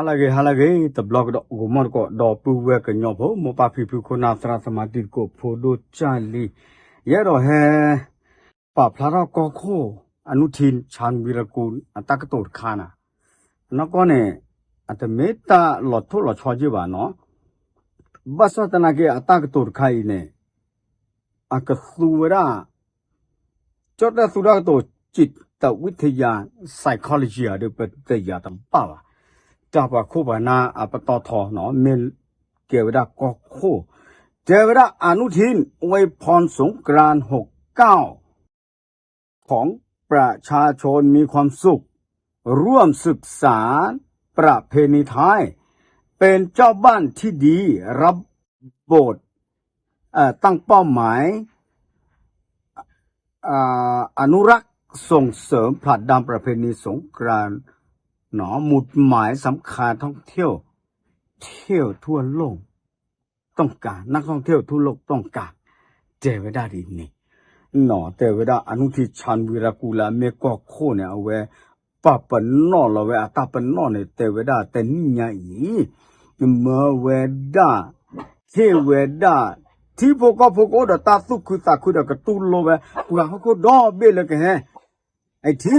ဟါလၢအဂ့ၤ ဟါလၢအဂ့ၤ တဘျီကဒီး ဂီၤမီၢ်တကိး ဒီပုၢ်ဝဲၢ်ကညီဖိ မိၢ်ပၢ်ဖံဖု ခိၣ်နၢ်သရၣ်သမါတံၤသကိး ဖိဒိၣ်ကၢ်လံ, ယအဲၣ်ဒိးဟဲ ပာ်ဖျါထီၣ်ကီၢ်ခိၣ် အနုထံၣ် ဆၣ်ဝံရကူၣ် အတၢ်ကတိၤတခါန့ၣ်, အနီၢ်ကီၢ်န့ၣ် အတမ့ၢ်တၢ်လီၤထိၣ်လီၤဆီက့ဘၣ်နီၤ, ဘၣ်ဆၣ်သနာ်က့ အတၢ်ကတိၤတခါအံၤန့ၣ် အကသူဝဲဒၣ် ကၠီၣ်တဲၣ်သူတၢ်ကတိၤ จิตวิทยา psychology ဒီး ပတယာ်တဘၣ်ဘၣ်. တၢ်ပှၤခိၣ်ပှၤနၢ်အပတီၢ်ထီနီၤ မ့ၢ်ကဲဝဲဒၣ်ကီၢ်ခိၣ်, တဲဝဲဒၣ် อนุทิน อวยพรสงกรานต์ หกเก้า ของประชาชนมีความสุข ร่วมสืบสานประเพณีไทย เป็นเจ้าบ้านที่ดี รับบท เอ่อ ตั้งเป้าหมาย อ่า อนุรักษ์ส่งเสริมผลักดันประเพณีสงกรานต์ เนาะ หมุดหมายสำคัญท่องเที่ยว เที่ยวทั่วโลกต้องการ นักท่องเที่ยวทั่วโลกต้องการ တဲဝဲဒၣ်ဒ်န့ၣ် เนาะ တဲဝဲဒၣ် อนุทินชาญวีรกูล လၢအမ့ၢ်ကီၢ်ခိၣ်န့ၣ် အဝဲ ပာ်ပနီၣ်လီၤဝဲအတၢ်ပနီၣ်န့ၣ် တဲဝဲဒၣ်တနံၣ်ညါအံၤ မၢဝဲဒၣ် ဟ့ၣ်ဝဲဒၣ် ထံဖိကီၢ်ဖိကအိၣ်ဒီးတၢ်သူၣ်ခုသးခုဒီးကတူၢ်လိာ်ဝဲ ပှၤဟီၣ်ခိၣ်ဒီဘ့ၣ်လၢကဟဲ အထံ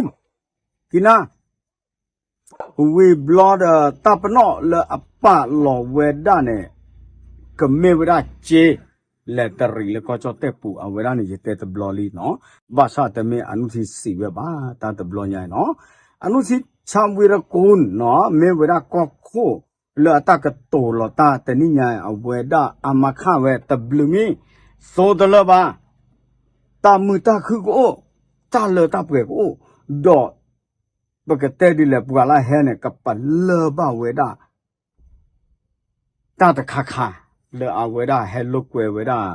ကနၣ် ဝံၤဘျီဒီးတၢ်ပနီၣ်လၢအပာ်လီၤဝဲဒၣ်န့ၣ် ကမ့ၢ်ဝဲဒၣ်က့ လဲၤတရံးလၢကီၢ်ကၠီၣ်တဲၣ်ပူၤ အဝဲဒၣ်န့ၣ် ယတဲတဘျီလံနီၤ, ဘၣ်ဆၣ်တမ့ၢ်အနုထံၣ်စံးဝဲဘၣ် တၢ်တဘျီညါနီၤ, အနုထံၣ် ဆၣ်ဝံရကူၣ်နီၤ မ့ၢ်ဝဲဒၣ်ကီၢ်ခိၣ်လၢအတၢ်ကတိၤလီၤတၢ်တနံၣ်ညါ အဝဲဒၣ်အမါခၣ်ဝဲတဘျုးမံၤ သိတလၢဘၣ် တၢ်မုာ်တၢ်ခုကအိၣ်, တၢ်လၢတၢ်ပှဲၤကအိၣ်, ဒီး ပကတဲဒ်လဲၣ် ပှၤလၢဟဲန့ၣ် ကပလၢၢ်ဘၣ်ဝဲဒၣ် တၢ်တခါခါ လၢအဝဲဒၣ်ဟဲလိာ်ကွဲဝဲဒၣ်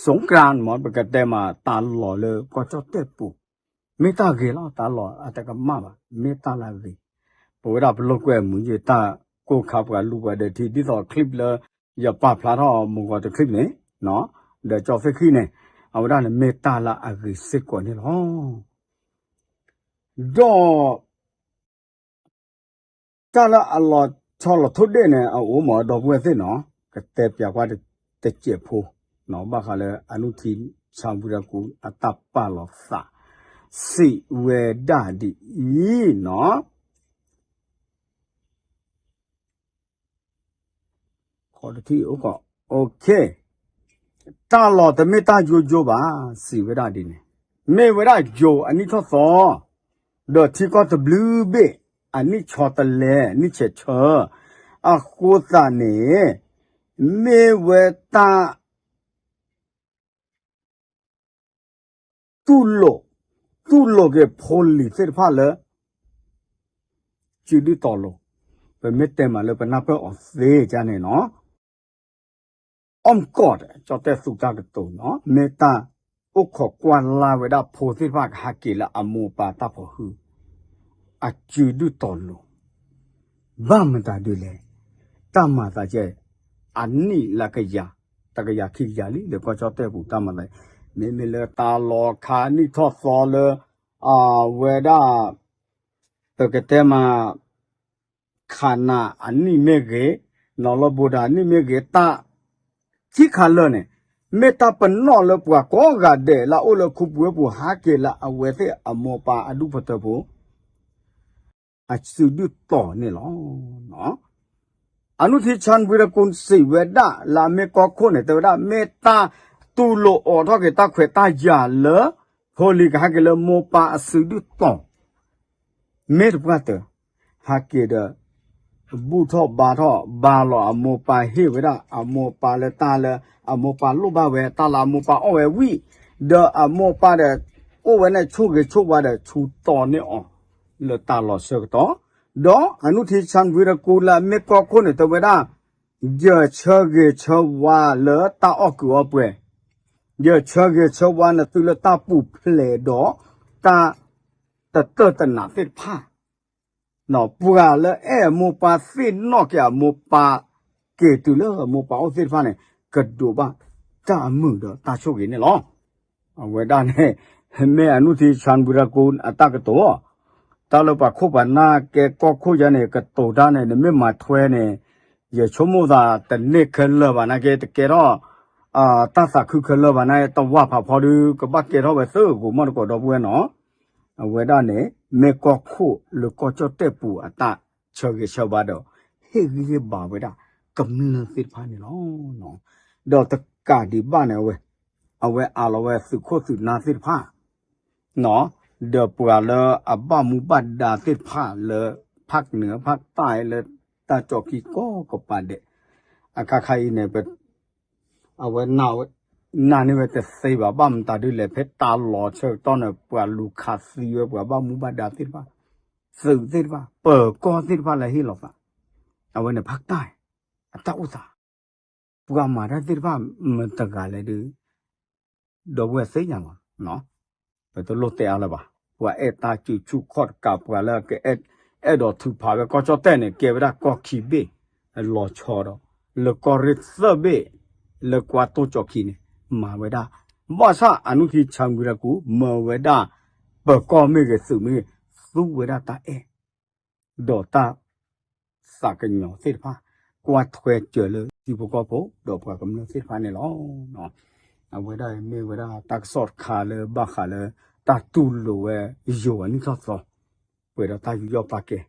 สงกรานต์ မ့ၢ် ပကတဲမးတၢ်လီၢ်လၢကီၢ်ကၠီၣ်တဲၣ်ပူၤ, မ့ၢ်တၢ်ဂ့ၤလီၤ တၢ်လီၢ်အတကမၣ်ဘၣ် မ့ၢ်တၢ်လၢအဂ့ၤ, ပဝဲဒၣ်ပလိာ်ကွဲမုာ်ယတၢ်ကိၢ်ခါပှၤလူၤပှၤဒၢးထံ ဒ်သိး clip လၢ ယပာ်ဖျါထီၣ်မုၢ်ဂီၤတ clip န့ၣ် ဒီးကၠီသ့ၣ်ခံန့ၣ် အဝဲဒၣ်န့ၣ်မ့ၢ်တၢ်လၢအဂ့ၤစ့ၢ်ကီးန့ၣ်လီၤ. ဒီး တၢ်လၢအလီၤဆီလီၤထိၣ်ဒ့ၣ်န့ၣ် အအိၣ်မးဒီပုၢ်ဝဲၢ်သ့ၣ်နီၤ, ကတဲပၠးကွၢ်တစဲးဖိ, ဘၣ်ဃးလၢအနုထံၣ် ဆၣ်ဝံရကူၣ် အတၢ်ပာ်လီၤသး စံးဝဲဒၣ်ဒ်အံၤနီၤ တၢ်လီၢ်တမ့ၢ်တၢ်ယိယိဘၣ်, စံးဝဲဒၣ်ဒ်န့ၣ်, မ့ၢ်ဝဲဒၣ်ယိၤအနံၣ်ထီၣ်သီ, ဒီးထံကီၢ်တဘျုးဘ့ၣ် အနံၣ်ဆီတလဲ နံၣ်ဆဲးဆၢ, အဃိသတးန့ၣ် မ့ၢ်ဝဲတၢ် တူၢ်လိာ်, တူၢ်လိာ်က့ၤဖိလံၤသ့ၣ်တဖၣ်လၢ စုဒုၣ်တီၤလိၤ, ပမ့ၢ်တဲမးလၢပနၢ်ပၢၢ်အီၤသ့ကန့ၣ်နီၤ, အိၣ်ကီးဒီး ကၠီၣ်တဲၣ်သူတၢ်ကတိၤနီၤ, မ့ၢ်တၢ်အိၣ်ခိးကွၢ်လၢ်ဝဲဒၣ်ဖိသ့ၣ်တဖၣ်ကဟးက့ၤလၢအမိၢ်ပၢ်တၢ်ဖိးဟု အစုဒုၣ်တီၤလိၤ ဘၣ်မတၤဒ်လဲၣ်, တၢ်မၤသးကဲ အနံၣ်လၢကယၤ, တကယၤခံကယၤလံ လၢကီၢ်ကၠီၣ်တဲၣ်ပူၤတၢ်မၤသး, မ့မ့ၢ်လၢတၢ်လီၤခါနံၣ်ထီၣ်သီလၢ အဝဲဒၣ် ပကတဲမး ခးနၤအနံၣ်မ့ၢ်ဂ့ၤ, နီၢ်လီၤဘိးဒၣ်အနံၣ်မ့ၢ်ဂ့ၤ, တၢ်ခံခါလၢာ်န့ၣ် မ့ၢ်တၢ်ပနီၣ်လၢပှၤကိးဂၤဒဲးလၢအအိၣ်လၢခူပူၤဝဲပူၤ ဟးက့ၤလၢအဝဲသ့ၣ်အမိၢ်ပၢ်အဒူၣ်ဖိထၢဖိ အစုဒုၣ်တီၤန့ၣ်လီၤ. အနုထံၣ် ဆၣ်ဝံရကူၣ် စံးဝဲဒၣ်လၢအမ့ၢ်ကီၢ်ခိၣ်န့ၣ် တဲဝဲဒၣ် မ့ၢ်တၢ်တူၢ်လိာ်အိးထီၣ်က့ၤတၢ်ခွဲးတၢ်ယာ်လၢ ဖိလံၤကဟးက့ၤလၢမိၢ်ပၢ်အစုဒုၣ်တီၤ မ့ၢ်တပှၢ်တၢၢ် ဟးက့ၤဒီး ဘူၣ်ထီၣ်ဘါထီၣ် ဘါလီၤအမိၢ်ပၢ် ဟ့ၣ်ဝဲဒၣ်အမိၢ်ပၢ်လၢတၢ်လၢ အမိၢ်ပၢ်လိၣ်ဘၣ်ဝဲ တၢ်လၢအမိၢ်ပၢ်အီၣ်ဝဲဝံၤ ဒီးအမိၢ်ပၢ်ဒီး အိၣ်ဝဲန့ၣ်ဆိၣ်ဂ့ၤဆိၣ်ဝါဒီး ဆူတီၤန့ၢ်အီၤ လၢတၢ်လီၢ်ဆၢကတီၢ်, ဒီးအနုထံၣ် ဆၣ်ဝံရကူၣ် လၢအမ့ၢ်ကီၢ်ခိၣ်န့ၣ် တဲဝဲဒၣ် ယဆၢဂ့ၤဆၢဝါလၢတၢ်အီၣ်ကုးအီပှဲၤ, ယဆၢဂ့ၤဆၢဝါနသုလၢတၢ်ပူၤဖျဲးဒီး တၢ်တတၢၢ်တနးသ့ၣ်တဖၣ် ပှၤလၢအဲၣ်အမိၢ်ပၢ်သ့ၣ်နီၣ်က့ၤအမိၢ်ပၢ် က့ၤတုၤလၢအမိၢ်ပၢ်အိၣ်သ့ၣ်တဖၣ်န့ၣ် ကဒိးဘၣ်တၢ်အမုာ်ဒီးတၢ်ဆိၣ်ဂ့ၤန့ၣ်လီၤ. အဝဲဒၣ်န့ၣ် မ့ၢ်အနုထံၣ် ဆၣ်ဝံရကူၣ် အတၢ်ကတိၤ, တၢ်လၢပှၤခိၣ်ပှၤနၢ်ကဲကီၢ်ခိၣ်ယါန့ၣ် ကတိၤတၢ်န့ၣ် နမ့ၢ်မၤထွဲန့ၣ် ယဆိကမိၣ်သးတန့ၢ်ခဲလၢာ်ဘၣ်နာ်က့ တကဲထီၣ် တၢ်သးခုခဲလၢာ်ဘၣ်နာ်က့ တဝၢ်ဖးဖီဒုး ကဘၣ်ကဲထီၣ်ဝဲသၢဂိာ်မီၢ်တကိးဒီပုၢ်ဝဲၢ်နီၤ. အဝဲဒၣ်န့ၣ် မ့ၢ်ကီၢ်ခိၣ်လၢကီၢ်ကၠီၣ်တဲၣ်ပူၤအတၢ်ဆၢဂ့ၤဆၢဝါဒီး ဟ့ၣ်ဂံၢ်ဟ့ၣ်ဘါဝဲဒၣ် ကမျၢၢ်သ့ၣ်တဖၣ်န့ၣ်လီၤ. ဒီးတကးဒံးဘၣ်န့ၣ် အဝဲ အဝဲအးလီၤဝဲသုးခိၣ်သုးနၢ်သ့ၣ်တဖၣ် ဒီးပှၤလၢအဘၣ်မူဘၣ်ဒါသ့ၣ်တဖၣ်လၢ ဖၣ်ကနၢၤဖၣ်တၢ်လၢတၢ်ကၠီခံကိးကပၤဒဲး အခါခါအံၤန့ၣ် အဝဲ နာ်န့ၢ်ဝဲတသ့ဘၣ် ဘၣ်မတၤဒုလဲၣ် ဖဲတၢ်လီၤဆၢကတီၢ်န့ၣ် ပှၤလူၤခးသံဝဲပှၤဘၣ်မူဘၣ်ဒါသ့ၣ်တဖၣ် သုးသ့ၣ်တဖၣ် ပၢၤကီၢ်သ့ၣ်တဖၣ်လၢဟ့ၣ်လီၤသး အဝဲန့ၣ်ဖၣ်တၢ် အတၢ်အိၣ်သး ပှၤမၤတၢ်သ့ၣ်တဖၣ်မတၤတဂၤလဲၣ်ဒုး ဒီပုၢ်ဝဲၢ်သ့ၣ်ညါလီၤ. ပတလိၣ်တဲအါလၢၤဘၣ်. ပှၤအဲၣ်တၢ်စုဆူၣ်ခီၣ်တကး ပှၤလၢကအဲၣ်ဒိးထုးဖးဝဲကီၢ်ကၠီၣ်တဲၣ်န့ၣ် ကဲဝဲဒၣ်ကီၢ်ခံဘ့ၣ် လီၤဆီဒီး လၢကီၢ်ရ့ၣ်သၢဘ့ၣ် လၢကွၢ်တိၢ်ကၠီခံန့ၣ် မၤဝဲဒၣ် ဘၣ်ဆၣ်အနုခံဆၣ်မုၢ်ရကူ မၤဝဲဒၣ် ပၢၤကီၢ်မ့ၢ်ဂ့ၤ သုးမ့ၢ်ဂ့ၤ သူဝဲဒၣ်တၢ်အဲၣ် ဒီးတၢ် သးကညီၤသ့ၣ်တဖၣ် ကွၢ်ထွဲစၢၤလၢထံဖိကီၢ်ဖိ ဒီးပှၤကမျၢၢ်သ့ၣ်တဖၣ်န့ၣ်လီၤ. အဝဲဒၣ်မ့ၢ်ဝဲဒၣ်တၢ်ကစီၣ်တခါလၢဘၣ်ဃးလၢ တၢ်တူၢ်လိာ်ဝဲယိၤအနံၣ်ထီၣ်သီ ပှဲၤဒီးတၢ်ယူးယီၣ်ပာ်ကဲ